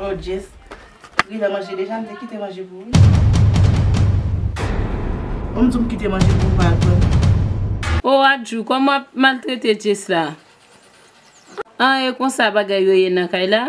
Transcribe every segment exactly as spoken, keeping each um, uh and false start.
Oh, Jess, rive manje deja, m te kite manje pou ou, wi. Bon, m di w m kite manje pou ou, pa al pran. O Adjou, kòman w ap maltrete Jess la? An, e konsa bagay yo ye nan kay la?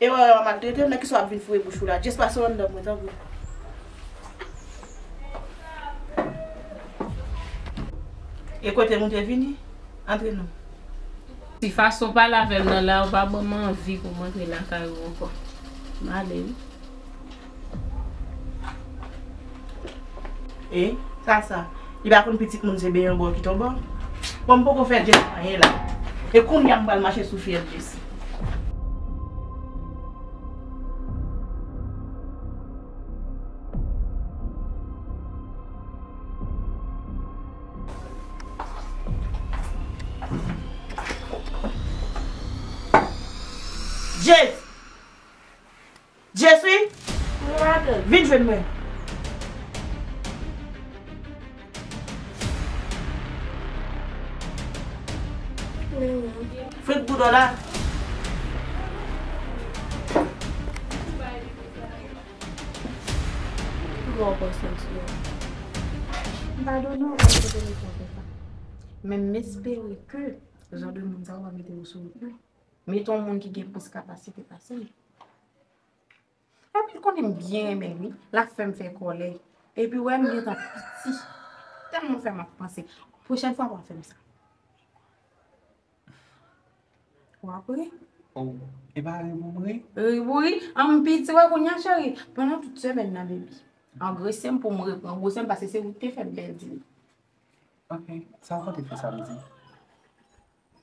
E wè, wè, w ap maltrete m, nan kisa w ap vin foure bouch ou la? Jess, pase w anndan mwen, tanpri. E kote nou te vini? Antre non. Si fason w pale avè m nan la, ou pa ban m anvi pou m antre lakay ou ankò. M ale wi. E, sa sa. Li pa konn pitit moun se benyen bò ki tonbe. Bon, m poko fè Jess anyen la. E kounye a m pral mache sou fyèl Jess. Jess! Jess wi! Wi, madanm. Vin jwenn mwen. Frenk boudon la. Kouman w pran santi w? M padone w, m te mete w konsa. Men m espere ke jan de moun sa yo pa mete yo sou wout mwen. Mete yon moun ki gen plis kapasite pase m. Epi l konnen m byen renmen l wi. L ap fè m fè kòlè. Epi w wè m gentan piti. Tèlman w fè m ap panse. Pwochèn fwa pa fè m sa. W ap ri? Oh, e pa ri pou m ri? Ri pou ri. An m piti wè kounye a cheri. Pandan tout semèn nan, baby. Angrese m pou m repran gwosè m, paske se ou ki te fè m pèdi l. Ok, sa w konte fè samdi?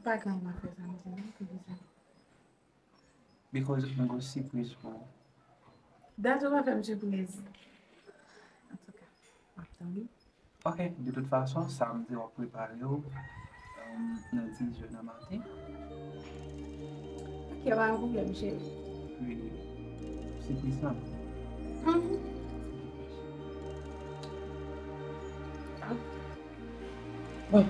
Pa gen anyen m ap fè samdi non, poukisa? Because m gen yon sipriz pou ou. Dat ou pa fè m sipriz. Antouka, m ap tann ou. Ok, de tout fason, samdi w ap prepare w, um, nan diz è nan maten. Ok, pa gen pwoblèm, cheri. Wi, sipriz lan. Mhm. Bon.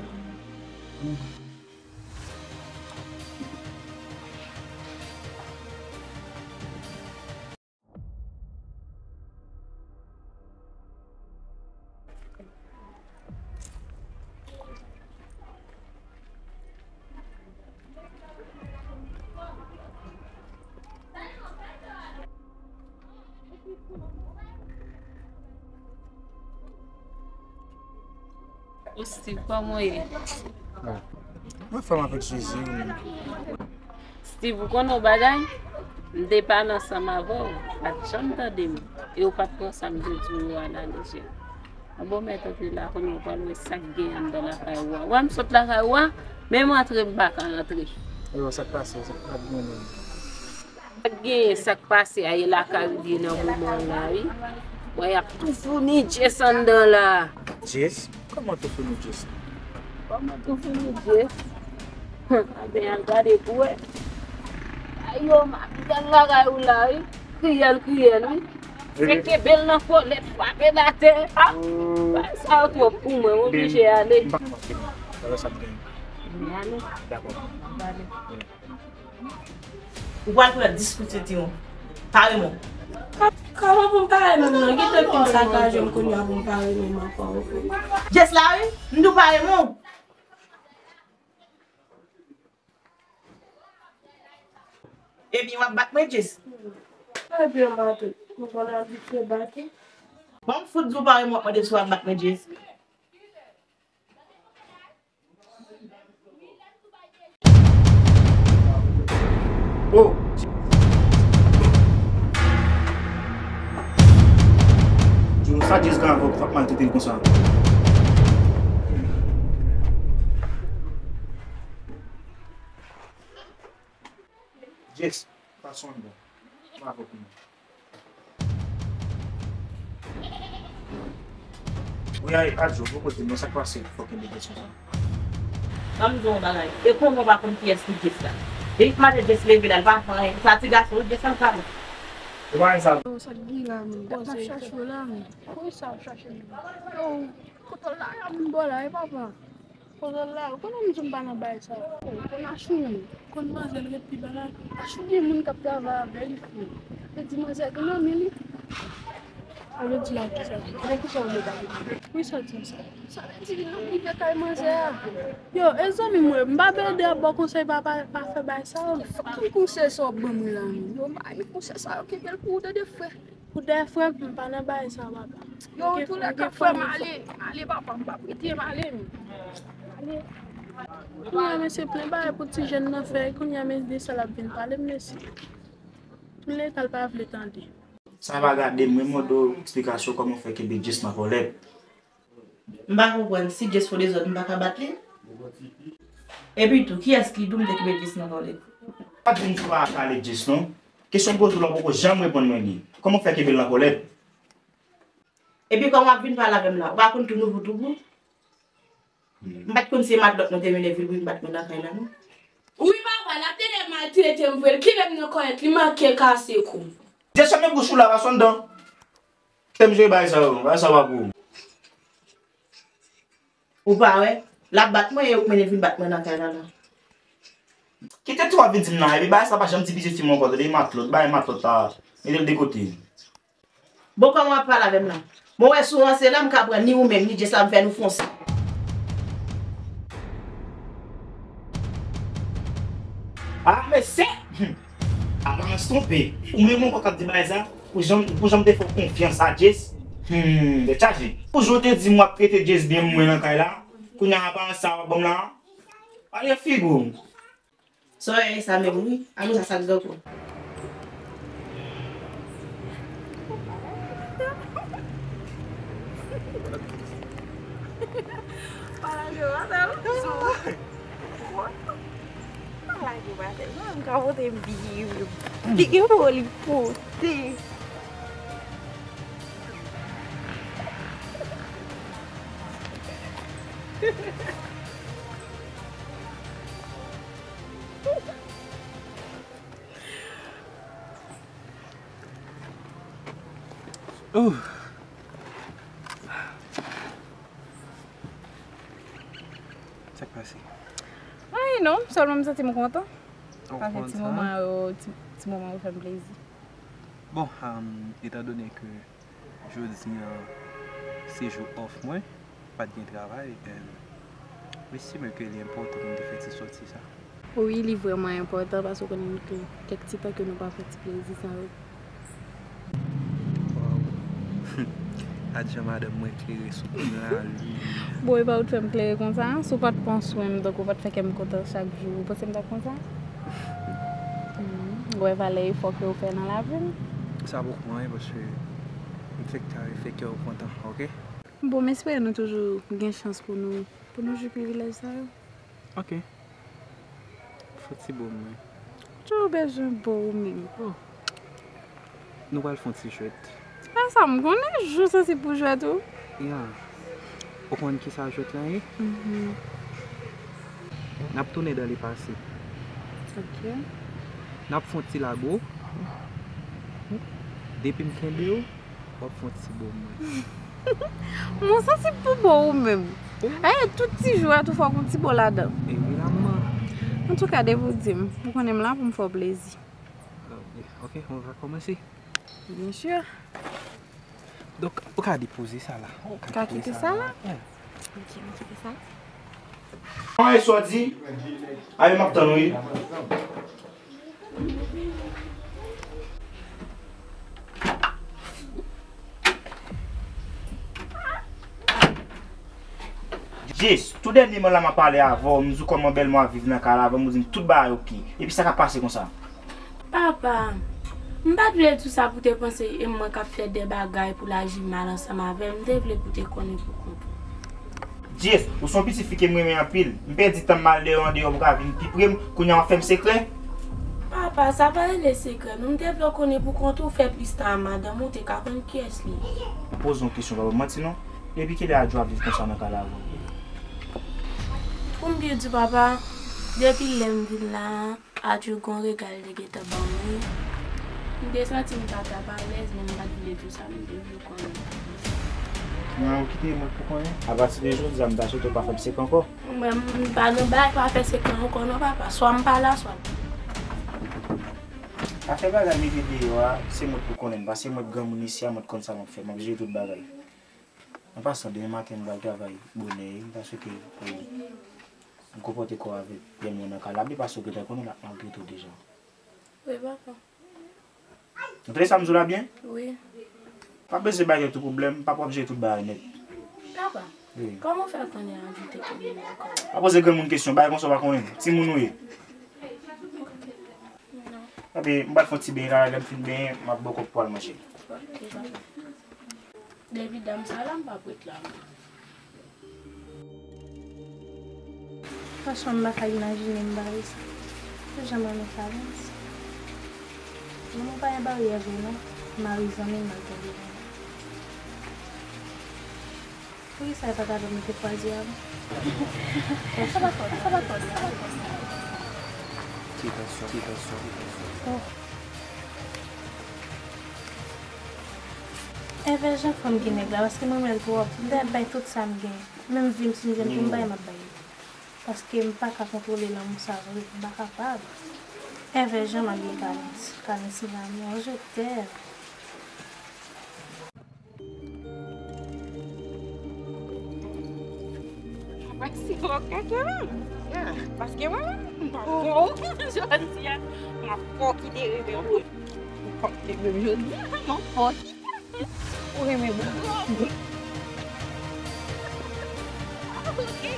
O Steve, kòman w ye? Bon. Anfòm avèk Jezi, ou menm? Steve, ou konnen yon bagay? M te pale ansanm avè w, ou pa t janm tande m. E ou pa t pran sa m te di w yo a la lejè. Anben, ou mèt antre la, kounye a ou pral wè sa k gen anndan lakay ou a. Ou wè m sot lakay ou a, menm antre m pa ka antre. Yo, sa k pase, sa k ap gen menm? Sa k genyen, sa k pase a, e lakay ou li ye nan moman an la, wi. Bon, y ap tou founi Jess anndan la. Jess? Kòman tou founi Jess? Kòman tou founi Jess? Anben, al gade pou wè. Ay yo, m ap tann lakay ou la, wi. Kriyèl, kriyèl, wi. Se kenbe l nan kòlèt, frape l atè. Ah! Bagay sa yo twòp pou mwen, m oblije ale. M pa ka manke non. Talè sa m genyen. M ale. Dakò. M ale. Ou pral pran dis kout sentiwon. Pare mwen. Kòman pou m pare menm non? Gentan fin sakaje m kounye a pou m pare menm ankò. Jess la wi, m di w pare mwen. Ebyen w ap bat mwen Jess? Ebyen matant, m konn abitye bat ou. Bon, m fout di w pare mwen, w ap mande si w ap bat mwen Jess. Oh! Di nou sa Jess gen avè w pou w ap maltrete l konsa. Jess, pa sonn bon. M avè w pou mwen. Wi, ay, Adjou, poko di m non sa k pase pou fòk gen de kesyon sa. Ban m di w yon bagay. E kòman w pa konn kiyès ki Jess la? Depi maten Jess leve la, l pa fè anyen. Sa ti gason, Jess an kare. E pa anyen sa. Yo, sa k gen la menm? Dat m ap chache w la menm. Poukisa w ap chache m? Yo, kote w la, la menm bò la, e papa. Kozo la, ou konnen m di w m pa nan bagay sa. Ou konn Achou menm. Ou konn manzè l ret pi ba la. Achou gen moun k ap travay avè li, frè. Li di manzè gen nan men li. Sa vle di la kisa? Ebyen kisa w vle pale? Wi, sa di m sa. Sa vle di li nan prive kay manzè a. Yo, e zanmi m wi, m pa vle ede ap ba w konsèy pa, pa, pa fè bagay sa yo. Ki konsèy sa w ap ban mwen la menm? Yo, m pa renmen konsèy sa yo, kenbe l pou ou tande frè. Pou dèyè frè m, m pa nan bagay sa, papa. Yo, antoulèka, frè m, ale, ale, papa, m p ap rete, m ale, m. Ale. Kounye a, mesye, plen bagay pou ti jèn nan fè, kounye a, men de sa l ap vin pale m, mesye. Antoulèka, l pa vle tande. Sa pa gade m, mwen mande w eksplikasyon kòman w fè kenbe Jess nan kòlèt. M pa konprann, si Jess fè dezòd, m pa ka bat li? Epi tou, kiyès ki di w m te kenbe Jess nan kòlèt? Pa di m sou pa kale Jess non. Kesyon m poze w la, ou poko janm reponn mwen li. Kòman w fè kenbe l nan kòlèt? Epi kòman w ap vin pale avè m la? Ou pa konn tou nouvo tou bon? M pa t konn se matlòt mwen te mennen vin pou vin bat mwen nan kay la non. Wi papa, l ap tande maltrete m vre, l kenbe m nan kòlèt, li manke kase kou. Jess, fèmen bouch ou la, pa sonn dan. Kite m jere bagay sa yo, bagay sa yo pa pou ou. Ou pa wè? L ap bat mwen e ou k mennen l vin bat mwen nan kay la la. Kite tou w ap vin di m nan, epi bagay sa pa janm di pitit fi m ankò, tande matlòt, bagay matlòt la, mete l de kote. Bon, kòman w ap pale avè m la? Bon, wè, si w ranse la, m ka pran ni ou menm, ni Jess la, m fè nou fonse. Ah, mesye! Aparans twonpe. Ou menm ankò k ap di bagay sa? Pou jan, pou jan m te fè w konfyans a Jess? Hmm, tèt chaje. Pou jan w te di m w ap trete Jess byen mwen nan kay la, kounye a aparans sa w ap ban m la? Pale figi w. Sa w ye sa menm wi, apre sa sa k gen ankò? Pa lage batèl. Pa lage batèl. Mwen m ka pote m byen. Byen pou li pote. Ooh. Sa k pase? Anyen non, sèlman m santi m kontan. Ou kontan? Paske ti moman yo, ti, ti moman yo fè m plezi. Bon, um, etandone ke jodi a se jou off mwen, pa t gen travay, and m estime ke li enpòtan pou m te fè ti sòti sa. Wi, li vrèman enpòtan paske w konnen ke kèk ti tan ke nou pa fè ti plezi sa yo. Waw. Gad jan madanm mwen klere sou kounya la, wi. Bon, e pa ou t fè m klere konsa, si w pa t pran swen m, donk ou pa t fè kè m kontan chak jou, ou panse m t ap konsa? Hmm, ou wè valè efò ke w fè nan lavi m? Sa poko anyen, paske m fèk ka fè kè w kontan, oke? Bon, m espere nou toujou gen chans pou nou, pou nou jwi privilèj sa yo. Oke. Fon ti bo mwen. Toujou bezwen bo ou menm. Oh. Nou pral fon ti jwèt. Se pa sa m konnen, jou santi pou jwèt ou. Ya. Ou konn ki sa jwèt la ye? Mhm. N ap tounen dan lepase. Oke. N ap fon ti lago. Depi m kenbe w, w ap fon ti bo mwen. Mwen santi pou bo ou menm. Wi. Aye, tout ti jwèt ou fò gon ti bo ladan. Evidaman. Antouka, depi w di m, ou konnen m la pou m fè w plezi. Ok, on va commencer. Bien sûr. Donk, ou ka depoze sa la. Ou ka kite sa la? Yeah. Ok, m kite sa la. Mwen, e sa w di? Ale, m ap tann ou, wi. Jess, tou dènyèman la m ap pale avè w, m di w kòman bèlmè w ap viv nan kay la avè m, ou di m tout bagay oke. Epi sa k ap pase konsa? Papa, m pa t vle di w sa pou w te panse e mwen k ap fè de bagay pou l aji mal ansanm avè m, m te vle pou w te konnen pou kont ou. Jess, ou se yon pitit fi ke m renmen anpil. M pèdi tan m al dèyè w andeyò pou w ka vin pi pre m, kounye a w ap fè m sekrè? Papa, sa pa rele sekrè non, m te vle w konnen pou kont ou, fè plis tan a madanm ou, te ka konn kiyès li ye. M poze w yon kesyon, pa ban m manti non. Depi kilè Adjou ap viv konsa nan kay la avè w? Pou m byen di w papa, depi lè m vin la a, Adjou gon rega l te gentan ban mwen. M te santi m pa t ap alèz, men m pa t vle di w sa, m te vle w konnen. Mwen, ou kite mwen pou konnen. Apati de jodi a, m ta swete w pa fè m sek ankò. Mwen, m pa nan bagay pa fè sek ankò non, papa. Swa m pa la, swa. Pa fè bagay mete deyò a, se mwen pou konnen, paske mwen granmoun isi a, mwen konn sa m ap fè, m ap jere tout bagay. An pasan, demen maten, m pral travay bonè, m ta swete pou m konpòte kò w avèk pè mwen nan kay la, paske w gentan konnen l ap maltrete w deja. Wi, papa. Ou tande sa m di w la byen? Wi. Pa bezwen bay tèt ou pwoblèm, papa w ap jere tout bagay nèt. Papa, wi, kòman w fè konnen Andrew te kenbe m ankò? Pa poze granmoun kesyon, bagay konsa w pa konnen. Timoun ou ye. Non. Ebyen, m pral fè yon ti benyen la, lè m fin benyen, m ap ba w kòb pou w al manje. Ok, papa. Depi dam sa la, m p ap ret la. Franchman, m pa ka imajine m bagay sa. Jan m renmen Kalens. Lanmou pa gen baryè vre non. Mari zanmi m nan tonbe nan. Poukisa yo pa ta ban m te kwaze a? Sa pa fòt, sa pa fòt, sa pa fòt. Ti tansyon, ti tansyon, ti tansyon. Oh. Èvè jan fò m gen nèg la, paske mwen renmen l twòp. M ta bay tout sa m gen. Menm vi m si m jwenn pou m bay, m ap bay li. Paske m pa ka kontwole lanmou sa vre. M pa kapab. Èvè jan m ap gen Kalens. Kalens m lanmou, je t'aime. Mwen si fò kèk la. Paske mwen menm, m pa fò. Jodi a, m ap fò kite reve w. Ou pa kite menm jodi a, m ap fò kite. Ou renmen bout.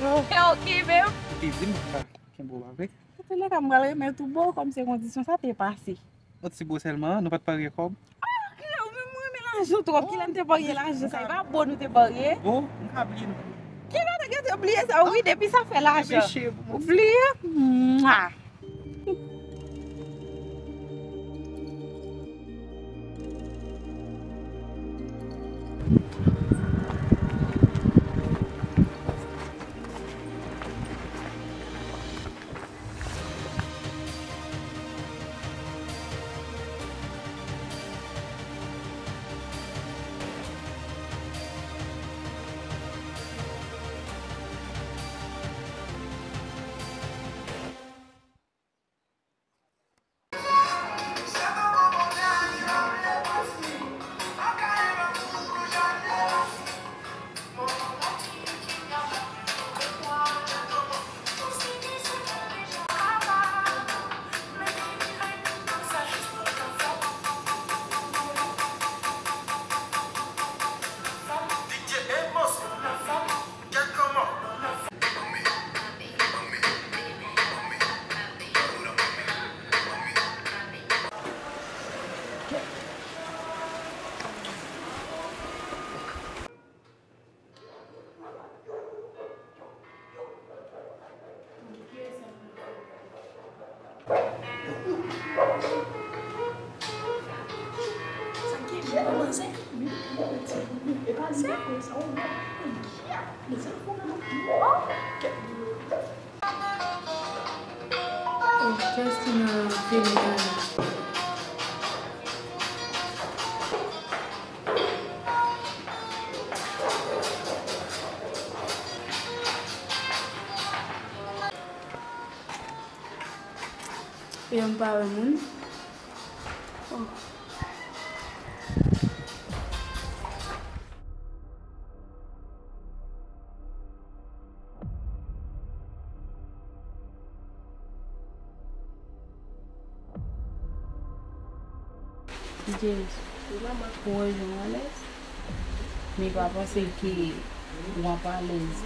Ok, ok, babe. Ou te di m pa kenbe w avèk. Antoulèka, m pral renmen tou bon, kòm se kondisyon sa te pase. Yon ti bo sèlman, nou pa t parye kòb. Ah, ok, ou menm ou renmen lajan twòp. Kilè n te parye lajan sa? E pa bo nou te parye? Bo, m ka bliye nou. Kilè w te gentan bliye sa? Wi, depi sa fè lajan. Ou bliye? Mwa! Oh, Justina vini la. E m pa wè moun. Oh. James, ou wè jan w alèz? Men pa panse ke w ap alèz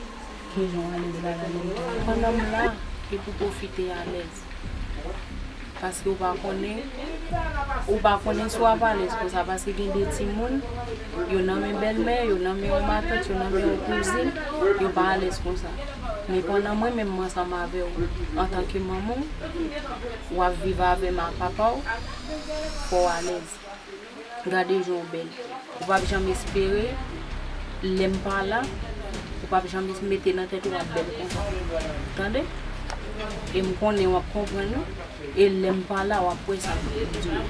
ke jan w alèz la la menm. Pandan m la, e pou pwofite alèz. Paske ou pa konnen, ou pa konnen si w ap alèz konsa, paske gen de timoun, yo nan men bèlmè, yo nan men yon matant, yo nan men yon kouzin, yo pa alèz konsa. Men pandan mwen menm, m ansanm avè w, antanke manman w, w ap viv avè m ak papa w, fò w alèz. Gade jan w bèl. Ou p ap janm espere, lè m pa la, ou p ap janm mete nan tèt ou w ap bèl konsa. Tande? E m konnen w ap konprann wi. E lè m pa la, w ap wè sa m di w.